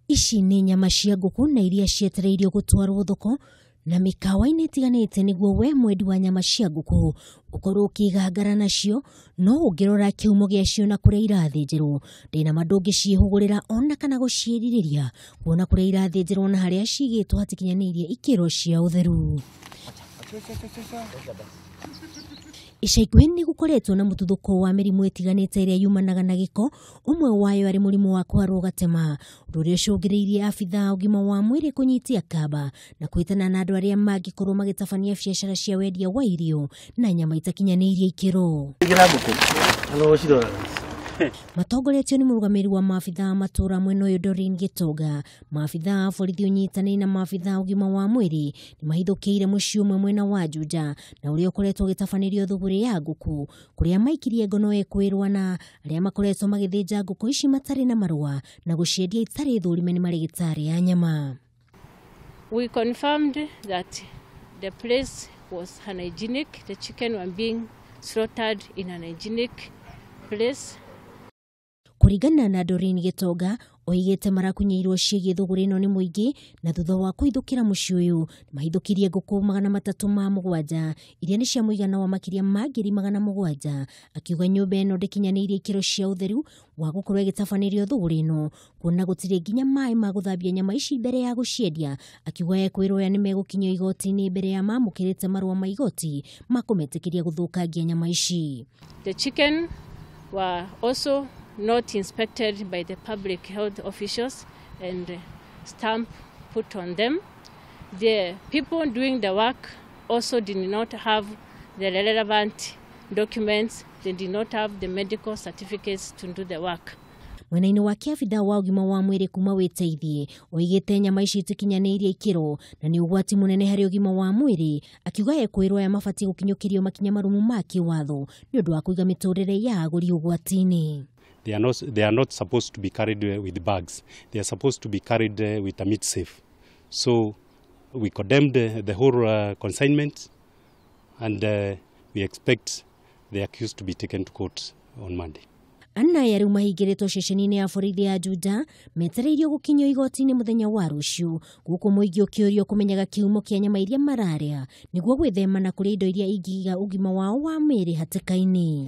Ici nĩ nyama cia ngũkũ na iria cietereirio gũtwarwo thoko na mĩkawa-inĩ ĩtiganĩte nĩguo we mwendi wa nyama cia ngũkũ ũkorwo ũkĩgangara nacio, no ũngĩrora kĩhumo gĩacio na kũrĩa irathĩnjĩrwo ndĩna ma ndũngĩciĩhũgũrĩra ona kana gũciĩrirĩria, kuona kũrĩa irathĩnjĩrwo na harĩa cigĩtwo hatikinyanĩirie ikĩro cia ũtheru. Ica ikuhĩ nĩ gũkoretwo na mũtuthũko wa mĩrimũ ĩtiganĩte ĩrĩa yumanaga na gĩko, ũmwe wayo arĩ mũrimũ wa kũharwo gatema, ũndũ ũrĩa ũcũngĩrĩirie abithaa ũgima wa mwĩrĩ kũnyitia kamba na kwĩtana na andũ arĩa mangĩkorwo magĩtabania biacara cia wendia wa irio na nyama itakinyanĩirie ikĩro. Matongoretio nĩ mũrũgamĩrĩri wa maabithaa matũra mwena ũyũ Doreen Gĩtonga, maabithaa a borithi ũnyitanĩire na maabithaa ũgima wa mwĩrĩ nĩ mahithũkĩire mũciĩ ũmwe mwena wa Juja na ũrĩa ũkoretwo ũgĩtabanĩrio thũgũrĩ ya ngũkũ, kũrĩa maikirie ngono ĩkwĩrwo na arĩa makoretwo magĩthĩnja ngũkũ ici matarĩ na marũa na gũciendia itarĩ thũrime nĩ marĩgĩtarĩ ya nyama. We confirmed that the place was unhygienic, the chicken were being slaughtered in an unhygienic place. Kũringana na Doreen Gĩtonga, oigĩte marakunyeirwo ciĩgiĩ thũgũrĩ ĩno nĩ mũingĩ na thutha wa kũhithũkĩra mũciĩ ũyũ mahithũkirie ngũkũ 307 iria nĩ cia mũigana wa makĩria ma 700,000. Akiuga nyũmba ĩno ndĩkinyanĩirie ikĩro cia ũtheru wa gũkorwo ĩgĩtabanĩrio thũgũrĩ ĩno, kuona gũtirĩ nginya maĩ ma gũthambia nyama ici mbere ya gũciendia. Akiuga ekwĩrwo aya nĩ megũkinyio igoti-inĩ mbere ya mamũkĩrĩte marũa ma igoti ma kũmetĩkĩria gũthũkangia nyama ici. The chicken were also not inspected by the public health officials and stamp put on them. The people doing the work also did not have the relevant documents. They did not have the medical certificates to do the work. Mwena-inĩ wake abithaa wa ũgima wa mwĩrĩ kuma wĩteithie oigĩte nyama ici itikinyanĩirie ikĩro na nĩ ũgwati mũnene harĩ ũgima wa mwĩrĩ. Akiuga ekwĩrwo aya mabatiĩ gũkinyũkĩrio makinya marũmu ma kĩwatho nĩ ũndũ wa kũiga mĩtũrĩre ya agũri ũgwati-inĩ. They are not supposed to be carried with bags. They are supposed to be carried with a meat safe. So we condemned the whole consignment, and we expect the accused to be taken to court on Monday. Anna ya rĩu mahingĩrĩtwo ceceni-inĩ ya borithi ya Juja metereirio gũkinyio igoti-inĩ mũthenya wa rũciũ, gũkũ mũingĩ ũkĩũrio kũmenyaga kĩhumo kĩa nyama iria mararĩa nĩguo gwĩthema na kũrĩa indo iria ingĩiga ũgima wao wa mwĩrĩ hatĩka-inĩ.